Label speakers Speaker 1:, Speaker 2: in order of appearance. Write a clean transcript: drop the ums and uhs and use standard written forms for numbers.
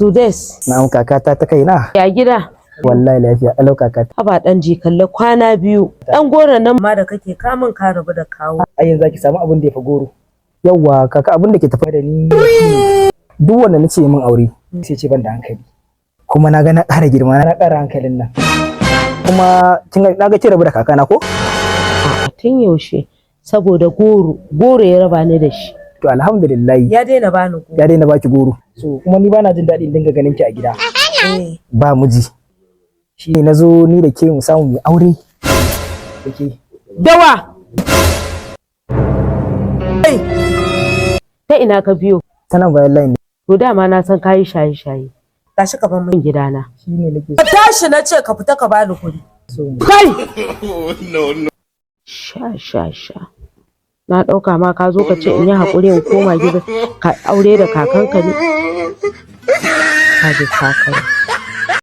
Speaker 1: Sudes.
Speaker 2: Na'am kakata ta kaina.
Speaker 1: Ya gida?
Speaker 2: Wallahi lafiya alau kakata.
Speaker 1: Haba dan jikalle kwana biyu. Dan goron nan ma da kake kamun ka rabu da kawo.
Speaker 2: Ai yanzu zaki samu abin da ya fi goro. Yawwa kaka, abin da ke tafa da ni, duk wanda nace min aure sai ce ban da hankali. Kuma na ga na ƙara girma, na ƙara hankalin nan. Kuma kin ga na ga ki rabu da kakana ko?
Speaker 1: A'a, tun yaushe, saboda goro, goro ya raba ni da shi.
Speaker 2: To alhamdulillah.
Speaker 1: Ya daina bani goro.
Speaker 2: Ya daina baki goro. So kuma ni bana jin daɗi in dinga ganin ki a gida. Ba miji. Shi ne na zo ni da ke mu samu mu aure. Da ke.
Speaker 1: Dawa! Ai! Ta ina ka biyo?
Speaker 2: Ta nan bayan line.
Speaker 1: To dama na san kayi shaye-shaye. Tashi ka bar min gidana.
Speaker 2: Shi ne nake
Speaker 1: Ka tashi na ce, ka fita ka bani kuɗi.
Speaker 2: so mu.
Speaker 1: Kai! Sha sha sha. Na ɗauka ma ka zo ka ce in yi haƙuri in koma gida ka aure da kakanka ne. Ka ji sakare.